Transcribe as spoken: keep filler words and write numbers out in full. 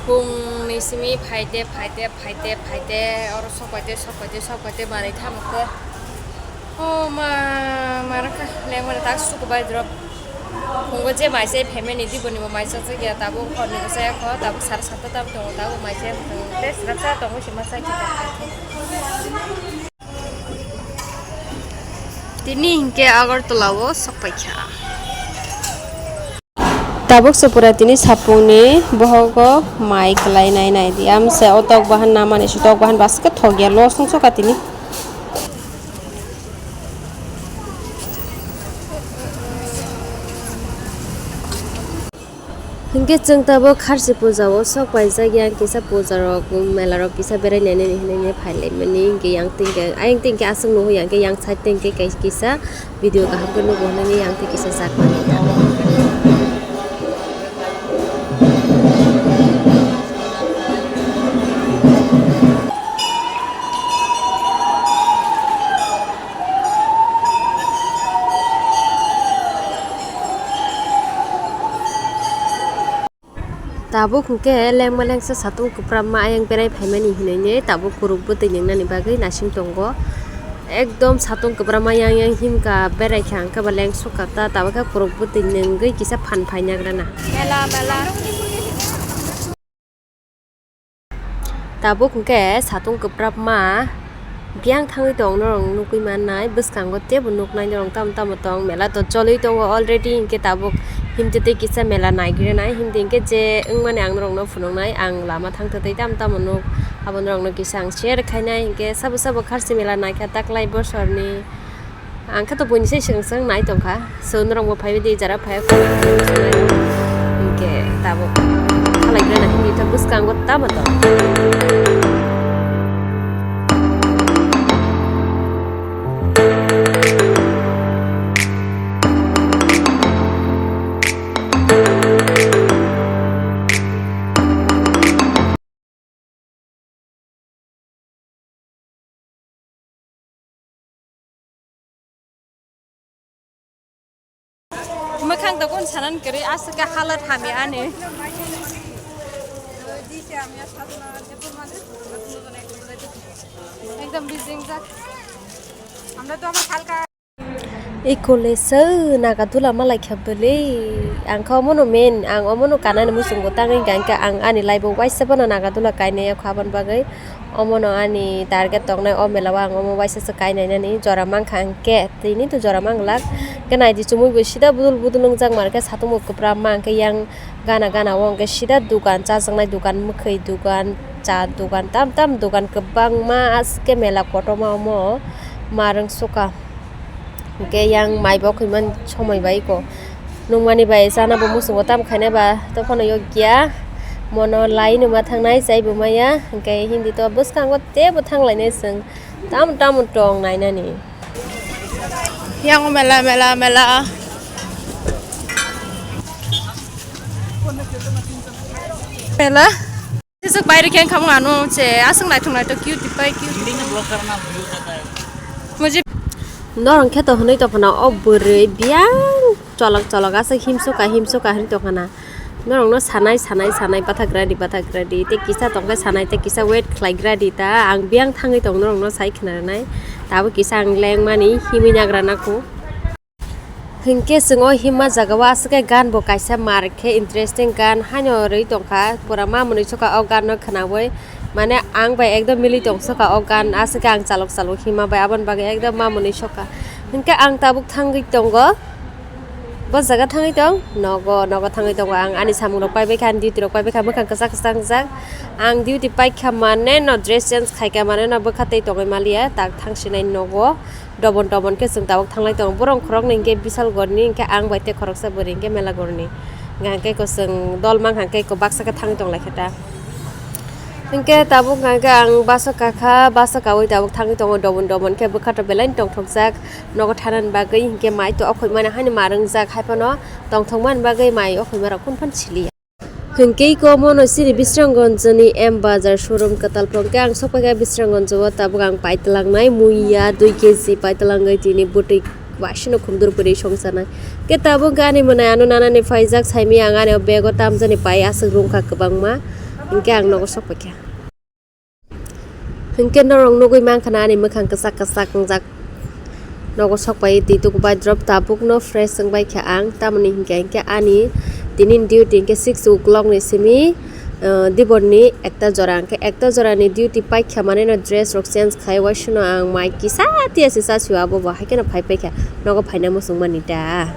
Pungni simi phaite, phaite, phaite, phaite, oro sokpaite, sokpaite, sokpaite, manwi thamukte. O ma, mara kha, lengmani tak suku bai drop. Phungo je maise phaimani diboni bo maisa chakya, tabuk horni bo chaya kho, tabuk sara satta tabuk tongo, tabuk maise tei srapsa tongo, sima chai khe. Tini hinkhe Agartala o sokpaikha. Tabuk se pura tini sapungni bohogo mai kwlai nai nai di. Amse o tok bahan namani se tok bahan baske thok ya, los wng soka tini. Hinkhe chwng tabuk kharchi puja o sok paijak, yang kisa puja rok, mela rok kisa berai nai nani hinwi phai lai mani. Hinkhe yang twi hinkhe, ayang twi hinkhe aswk nugo, yang khe yang side twi hinkhe kisa video kaham khe nugo hinwi yang twi kisa jak mani. Tabuk hinkhe lengma lengsa satung kwpramma ayang berai phaimani hinwi tabuk kwrwk bwtwi nwngnani bagwi naising tongo. Ekdom satung kwpramma yang yang himkha, berai kha hinkhe ba leng sukha ta, tabuk khe kwrwk bwtwi nwngwi kisa phan phai nagrana. Mela, mela. Tabuk hinkhe satung kwpramma biyang thangwi tong norok nukgwi mannai, bwskango teibo nuknai norok tamo tamo tong, mela to choliwi tongo already, hinkhe tabuk himtwi tei kisa mela naigwinai, himtwi hinkhe je wngmani ang norokno phunuknai, ang lama thangtwi tei tamo tamo nuk, abo norokno kisa ang share khainai, hinkhe sabo sabo kharchi mela naikha taklai bosorni. Ang khe to buini se swng swng nai tongkha. So norok bo phaiwi di jara phai. Hinkhe tabuk khalai gana hini ta bwskango tamo to. Mwkhang tokon sanan kwrwi aswk khe halat hamya ani. Ekdom bijing jak. Amra to ama salka. Ikole se nagadula malai kha bwle. Ang kha omono main, ang omono kanani muchungo tangwi hwnkha, hwnkhe ang ani life o waisa phano nagadula kainai kha, aboni bagwi omono ani target tongnai, o mela o ang omo waisa se kainai nani jora mankha, hwnkhe tini to jora manglak. Hwnkhe naidi chumui bo sida budul budul wngjak mankhe, satung bo kwpra mankhe, yang gana gana o hwnkhe sida dukan, chajaknai dukan, mwkhwi dukan, cha dukan, tam tam dukan kwbangma, aske mela kotorma omo ma rwng sukha. Hwnkhe yang mai bo khwimani somoi bai kho. Nungmani bai chana bo muchungo tam khainai ba, to phano yokya. Mono lai numa thangnai, chai bo maya. Hwnkhe hindi to bwskango teibo thanglainai chwng. Tamo tamo tong nainani. Yang mela, mela, mela. Mela. Sisuk bai rikhe wngkha mung ano che aswk naithok naithok cute pai cute. Mujib. Norong khe to hwnwi tongkha na o bwrwi biyang cholok cholok aswk himsoka himsoka hwnwi tongkha na. Norokno sanai sanai sanai bathak ready bathak ready tei kisa tongkhe sanai tei kisa wait khlai ready ta ang biyang thangwi tong norokno sai khna rwnai tabuk kisa ang lengmani himwi nagra nangkho. Hinkhe chwng o himma jaga o aswk khe gan bo kaisa mar khe interesting gan haino rwi tongkha, pura ma mwnwi sokha o gan no khwnawi, mane ang bai ekdom mili tong sokha o gan, aswk khe ang chalok chalok himma bai aboni bagwi ekdom ma mwnwi sokha. Hinkhe ang tabuk thangwi tongo, bo jaga thangwi tong nogo, nogo thangwi tongo ang ani samung rok paibai kha, ani duty rok paibai kha, bwkhang kwchak kwchang jak ang duty paikha mane no dress change khaikha mane no bwkha tei tongwi maliya, tak thangsinai nogo. Dobon dobon khe chwng tabuk thanglai tongo. Borok khoroknwi hinkhe Bishalgarhni, hinkhe ang bai tei khoroksa bwrwi hinkhe Melagarhni. Hinkhe ko chwng dol mankha hinkhe ko baksa khe thangwi tonglaikha ta. Hinkhe tabuk hinkhe ang bus o kakha, bus o kaui tabuk thangwi tongo dobon dobon khe bwkha to belai tongthokjak. Nogo thanani bagwi hinkhe mai to okhoimani hani ma rwngjak, haiphano tongthokmani bagwi mai okhoima rok phunphano siliya. Hinkhe iko mono chini Bisramganj ni M Bazar showroom kwtal phano khe ang sokphaikha Bisramganj o, tabuk ang paitwlangwi muiya dui kg paitwlangwi tini bwtwi waisano khumdur puri songcharnai. Khe tabuk ani mwnai ano nanani phaijak saimaya ang ani o bag o tamjani pai aswk rwngkha kwbangma. Hinkhe ang nogo sok paikha. Hinkhe norok nugwi mankha na ani mwkhang kwchak kwchak wngjak. Nogo sok pai twi tuku bai drop tabukno fresh wngbai kha ang. Tamoni hinkhe, hinkhe ani tini duty hinkhe six o'clock ni simi, ah, diborni ekta jora. Hinkhe ekta jorani duty paikha maneno dress rok change khai waisano ang mai kisa tiya se chasio abobo haikheno phai paikha. Nogo phaina muchungmani da.